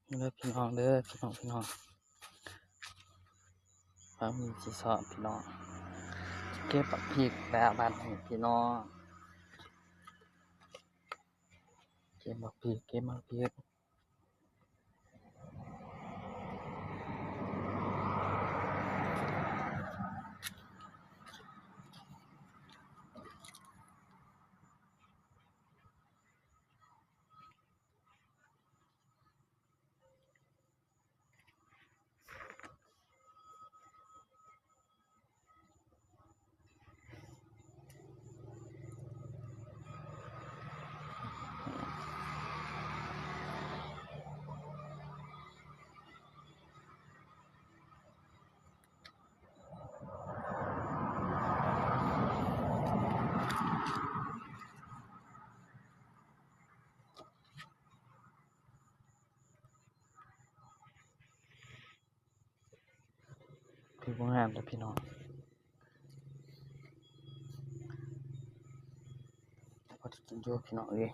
ເດີພີ່ນ້ອງເດີ ພີ່ນ້ອງ ພີ່ນ້ອງ ຟັງມີຊິສອນພີ່ນ້ອງ ເກັບບັກພິກແລ້ວບາດນີ້ພີ່ນ້ອງ ເກັບບັກພິກ ເກັບບັກພິກ. ຖືວ່າງາມເດີພີ່ນ້ອງ ພໍໄດ້ກິນຢູ່ພີ່ນ້ອງເອີຍ.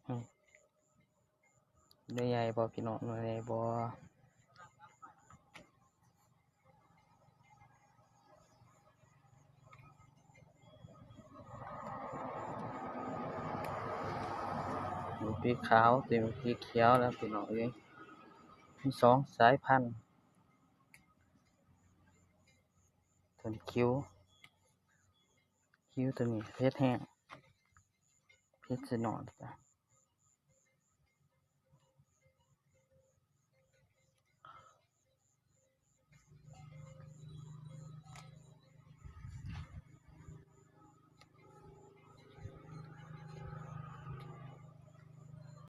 ອືມ ໜ່ວຍໃຫຍ່ບໍ່ພີ່ນ້ອງ ໜ່ວຍໃຫຍ່ບໍ່? ມີປີກຂາວ ມີປີກຂຽວແລ້ວພີ່ນ້ອງເອີຍ ມີສອງສາຍພັນ ໂຕນີ້ຄິວ ຄິວໂຕນີ້ເຜັດແຮງ ເຜັດຊະໜ້ອຍ.